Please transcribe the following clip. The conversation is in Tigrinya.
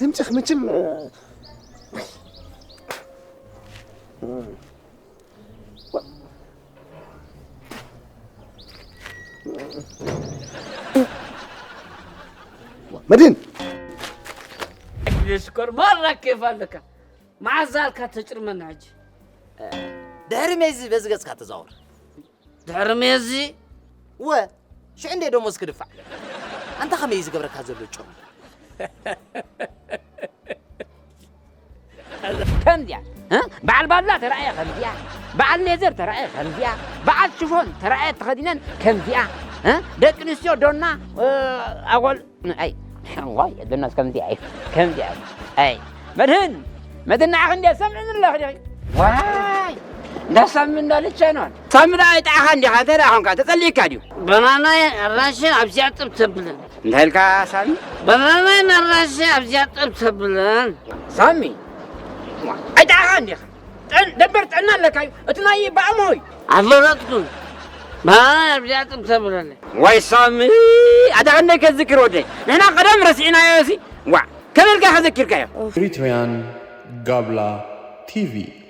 ድምፅኽ መቸም መድን ሽኮር ማራ ኬፍ ኣለካ። መዓዛልካ ተጭርመና ሕጂ። ድሕሪ ሜዚ በዚ ገጽካ ተዛወር። ድሕሪ ሜዚ ወ ሽዑ እንዴ ደሞዝ ክድፋዕ። ኣንታ ከመይ እዩ ዝገብረካ ዘሎ ጭሩ? ከምዚኣ እ? በዓል ባላ ተራእየ ከምዚኣ፣ በዓል ሌዘር ተራእየ ከምዚኣ፣ በዓል ሽፎን ተራእየ ተኸዲነን ከምዚኣ እ? ደቂ ኣንስትዮ ዶና እ፣ ኣጓል ኣይ ዋይ ዶናስ ከምዚኣ እዩ ከምዚኣ እዩ። ኣይ መድህን መድናዕኽ እንደ ሰምዕን ኣለኽ ዲኺ? ዋይ እንዳ ሳሚ እንዳ ልቻ ነዋል ሳሚ ደኣ ኣይጠዓኻ እንዲኻ እንታይ ደኣ ኾንካ ተጸሊእካ ድዩ? በናናይ ኣራንሽን ኣብዚኣ ጥብ ተብልን እንታይ ኢልካ ሳሚ? በናናይ ኣራንሽን ኣብዚኣ ጥብ ተብልን ሳሚ ኣይጠዓኻ እንዲኻ ጥዕን- ደበር ጥዕና ኣለካ እዩ እቲ ናይ ባእሞ እዩ ኣፈረጥኩን በናናይ ኣብዚኣ ጥብ ተብልን ዋይ ሳሚ ኣታ ክንደይ ከዝክር ወደይ ንሕና ቀደም ረሲዕናዮ ሲ ዋ ከመይ ኢልካ ከዘኪርካዮ Eritrean Gabla T V